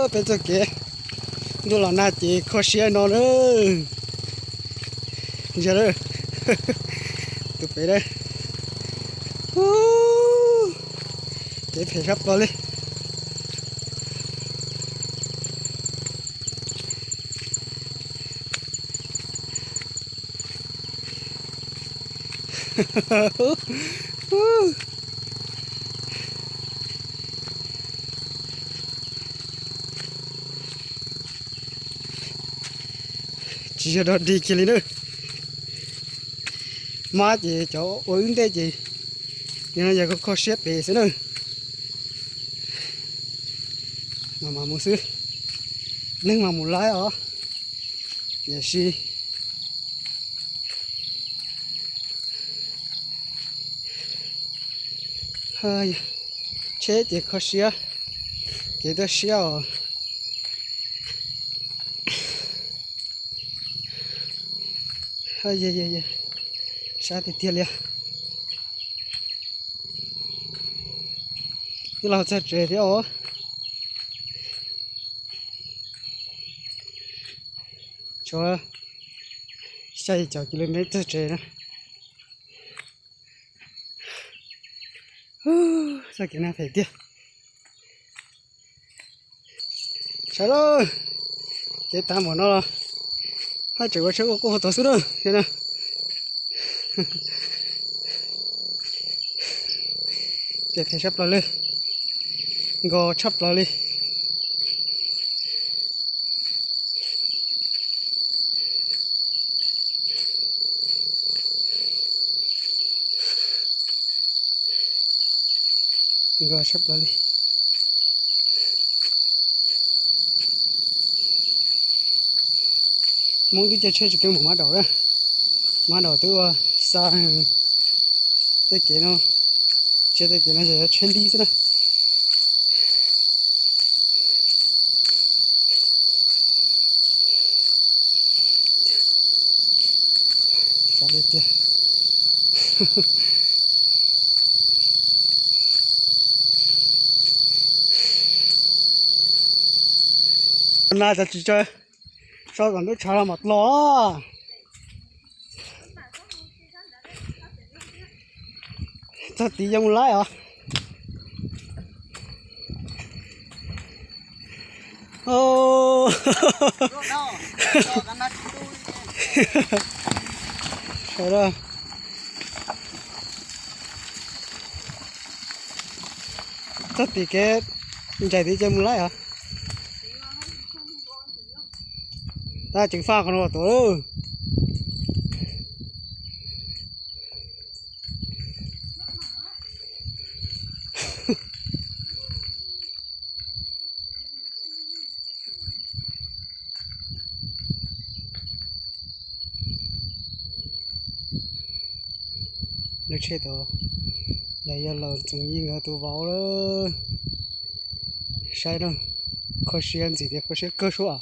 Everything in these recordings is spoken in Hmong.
Peb txoj kev ntuj los nag ces kho siab no na. Yog lawm, tus pem na, kev phem sab plaws li. Tsis yog dog dig kiag li na. Mab ces cov ua wb ntej ces, ces no yog kho siab pem xwb na. Mas mam mus xwb, neeg mas mus laib os, tiam sis tsheb ces kho siab, kev tuaj siab os. Sab tiag tiag li. Twb los txog tsev thiab os. Tshuav xya yim caum kis lus mev txog tsev na. Txoj kev nag phem tiag. Sawv daws, kev tag npaum no los haj tseem ua tsheb quaj quaj hauv tod xwb na. Kev phem tshaj plaws li, nkos tshaj plaws li. Nkos tshaj plaws li. Hmoob twb caij tsheb tsis keej mus mab daum na. Mab daum twb ua xa tej kev no, tsis tej kev no yog tsheb lib xwb na. Sab tiag tiag. Nag tas tsis tsaws, so kom ntub tshav los mam los. Txog tid yuav mus laib os. Sawv daws, txog tim kev ncaim tid ces mus laib os. Tab ceev faj qhov no tuaj. Lub tsheb tod yog, yog laus Txoov Yij nkawd tus vauv lawm. Saib na, kho siab ntxim tias kho siab kawg suab.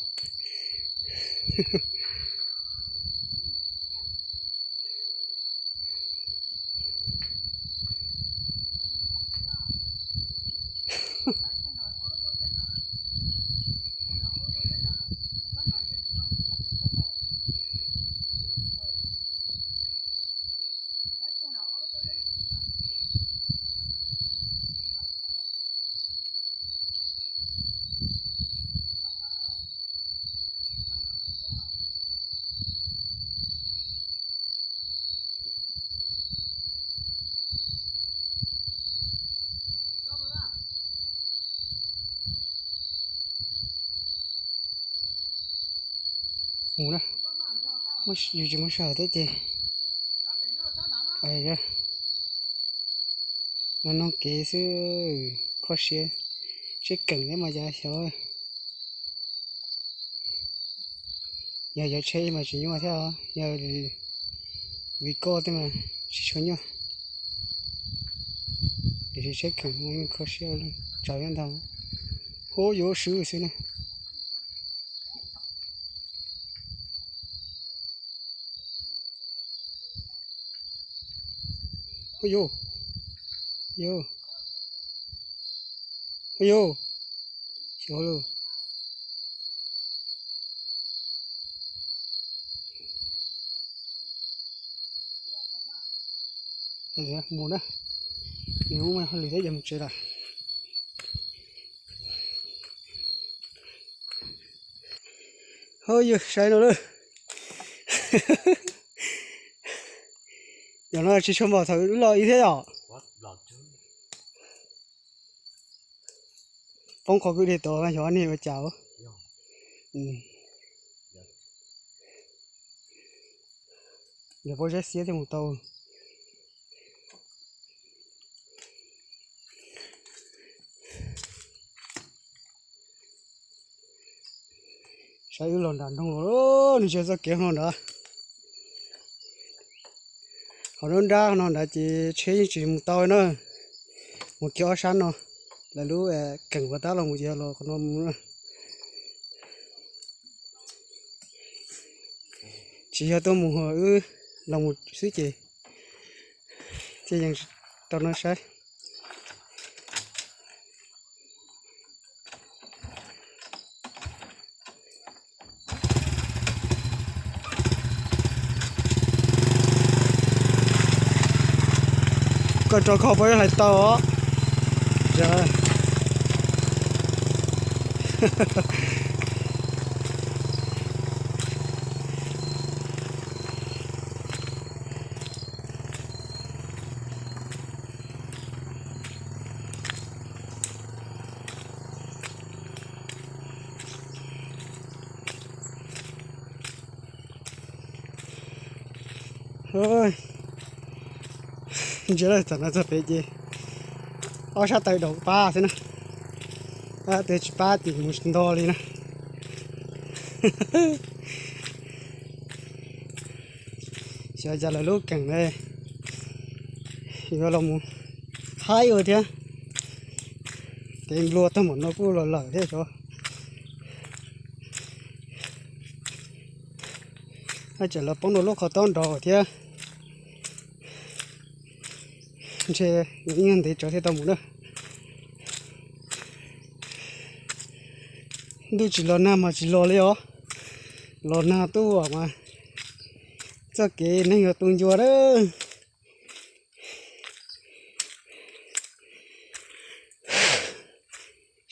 Mus na, yus tsis muaj sij hawm thiab ces no noog kev xwb, kho siab, tsheb keem thiab mas cas xyov. Yog yuav tsheb mas tsis nyuaj thiab os, yog vim koj tej mas tsis tshua nyuaj. Tiam sis tsheb keem kho siab tsaus nyob ntag. Huab yuav swb xwb na. Huab yuav, yuav, huab yuav, xyov lauj. Mus na, nws mus hauj lwm thiab, yog mus tsev lawm. Hov yog saib no lawm. Yog no tsis tshua npaum thaum wb los ib thiab yom. Poob qhov kwj deg tod mas xyov nej ua cas. Yog pob zeb xiab thiaj mus tau. Saib wb los nram nroog los, nws tsis yog txoj kev no nrad. Qhov nruab nrab no nrad ces tsheb yeej tsis mus tau na. Mus kiag ob sab no, lawv lub keem ua tab los mus ces los qhov no mus na. Tsis yog tuaj mus, wb los mus xwb ces, ces yeej tau no saib. Koj rau khau puas hlais tau os. Ntsia lawm, tam no txog pem ces ob sab taw daus pab xwb na. Tab sis tsis pab tim mus tsis nto li na. Xyov cas lawv lub keem ne, yuav los mus haib ua thiab. Kev nplua tag npaum no kuj los lawm thiab tso. Tseem los poob rau lub qhov taub nrad thiab. Ntshe ib nyuag ntev tsawv thiaj tau mus na. Ntuj tsis los nag mas tsis los li os. Los nag tuaj mas txoj kev neeg yuav tu ncua lawm.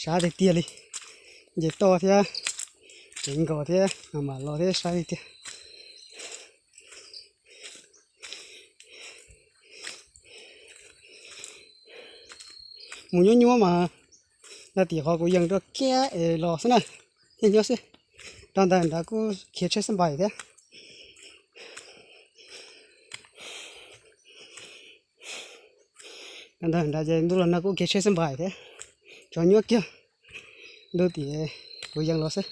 Sab tiag tiag li. Nce toj thiab, cev nkos thiab, mam los thiab, sab tiag tiag. Mus nyuab nyuab mas, nag tim qhov kuv yees rau kiag es los xwb na, nyob nyob xwb. Rau ntawm nrad kuj khiav tsheb xab npais thiab. Rau ntawm nrad ces ntuj los nag kuj khiav tsheb xab npais thiab, tso nyuab kiag. Ntuj tim kuv yees los xwb.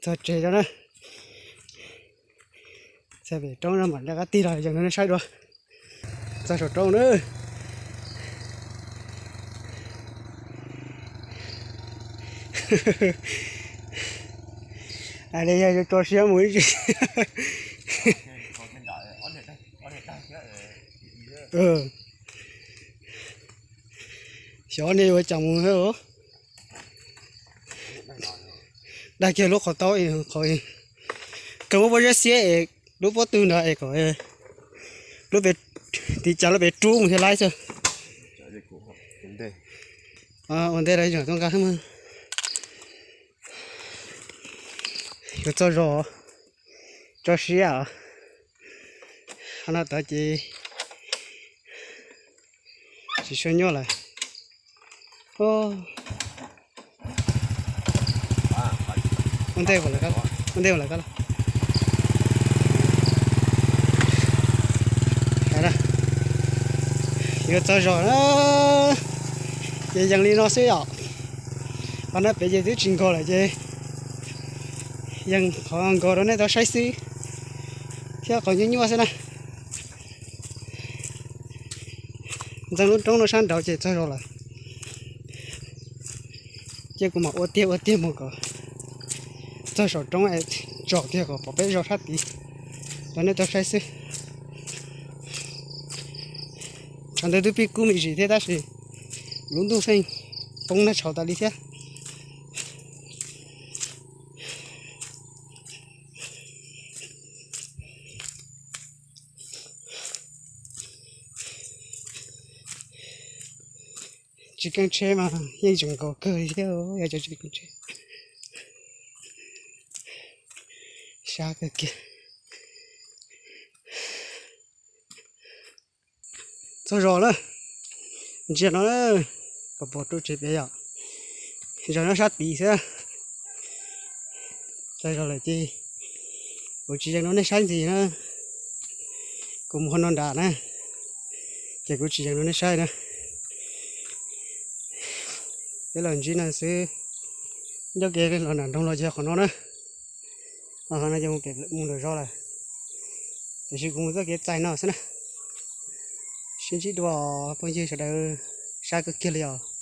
Txog tsev rau na. Txog pem roob no mam rov qab tig los yees rau nej saib dua. Txog saum roob na. Hais li yog yuav tso siab mus ib tsi. Xyov nej yuav cas mus thiab. Dag kiag lub qhov taub, qhov kawg muab pob zeb xiab es lub pob tw ntawd es kom lub pem, tiv cas lub pem rub mus thiaj laib xwb. Ua ntej lawv tseem tuaj nqa xwb mas. Yuav txog zos, tso siab os. Qhov no tod ces tsis tshua nyuaj lawm. Ua ntej, ua ntej lawm koj los. Yuav txog zos na, ces yees li no xwb yom. Qhov no pem ces twb tsis nkos lawm ces yees qhov nkos rau nej tau saib xwb, thiab qhov nyuaj nyuaj xwb na. Ntxeev lub roob no sab nraud ces txog zos lawm. Ces kuv mam ua tiag ua tiag mus kom txog saum roob es tsom kiag kom pom peb zos sab tid rau nej tau saib xwb. Tshav ntawd twb pib kub me ntsis thiab tab sis lub ntuj xeej poob nag tshauv tas li thiab. Tsis keeb tsheb mas yeej tseem nkaus kawg li thiab, yog cov tsis keeb tsheb. Sab kawg kiag. Txog zos lawm, ntsia no, pom pom rau tsev pem yom, zos no sab tid xwb. Txog zos lawm ces kuv tsis yees rau nej saib ntxiv na, kuv mus qhov no nrad na, ces kuv tsis yees rau nej saib na. Peb los ntsib no xwb, ncauj kev los nram nroog los ces qhov no na, qhov no ces mus pem mus nram zos lawm, tiam sis kuv mus txoj kev txais no xwb na. Sib ntsib dua phooj ywg sawv daws, sab kawg kiag li os.